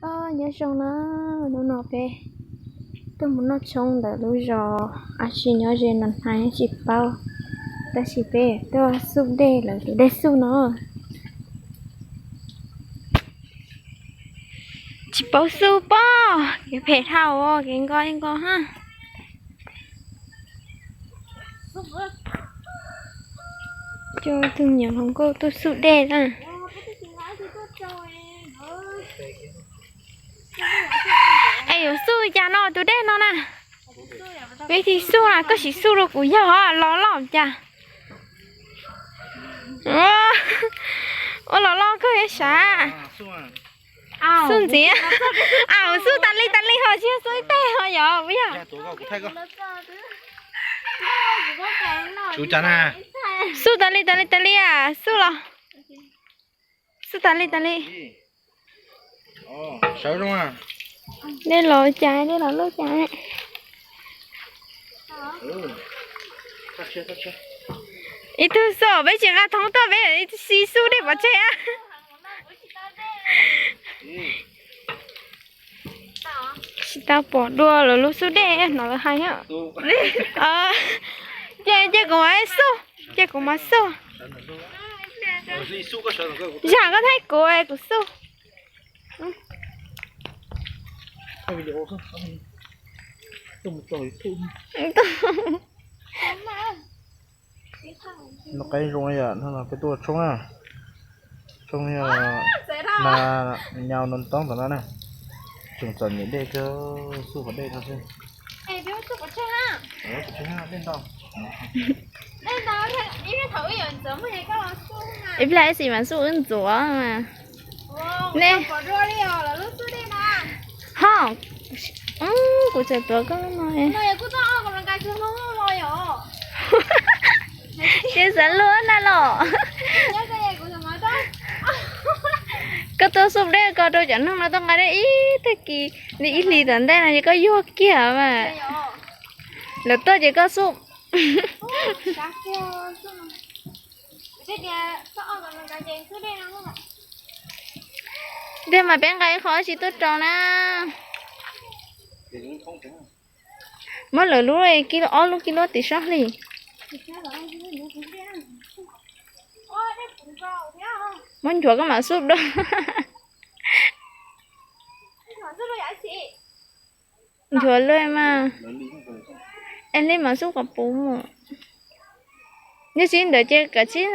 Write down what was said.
Nyob zoo na, hnub no peb tuaj mus noj tshoob ntawm lub zos, ab tsi nyob ze no hais tsis paub, tab sis peb tuaj xub dej lawm, tus dej xub no. Tsis paub xub pob, kev phem dhau, kev nko nko ha. Coj tus me nyuam hluas nkauj tuaj xub dej na. Es yuav xub cas no tus dej no na? Peb thiaj xub na, koj sim xub rau kuv yog los loj cas. Ua los loj kawg sav. Xub ntxiv. Au, xub tas li tas li ho tsis yog xub ib teg ho yog puas yog? Xub tas li tas li tas li, xub los. Xub tas li tas li. Dej los cas, dej los loj cas. Ib tug xub peb tsis nqa thoob tuaj, peb ib tug xib xub dej pov tseg. Tsis tau pom dua lawv lub xub dej no lawv hais. Ces, ces kuv mam xub, ces kuv mam xub. Zam koj thaij kuv, kuv xub. Noj qab zoo yom, hnub no peb tuaj tshoob na. Tshoob yog na, nyau no toob tom no na. Tseem txom nyem dej kawg, xub qhov dej no xwb. Ib pliag ib xim mas xub wb ntxuav mas. Ne, ho, kuv tseem tuav koj lub no. Ces xav luag na los. Koj tuaj xub dej ko rau cov neeg no tuaj nqa dej ib tag kis li ib hlis tom ntej no ces koj yuag kiag mas. Lawv tuaj ces koj xub. Tiag mas peb nqa ib qho tsis tuaj rau na. Muab lawv lub, ob lub kib lub tim sab hli. Muab nchuav koj mam xub dua. Nchuav lawm mas. Es li mam xub kom puv mus. Nyob tsis ntawd ces kav tsij.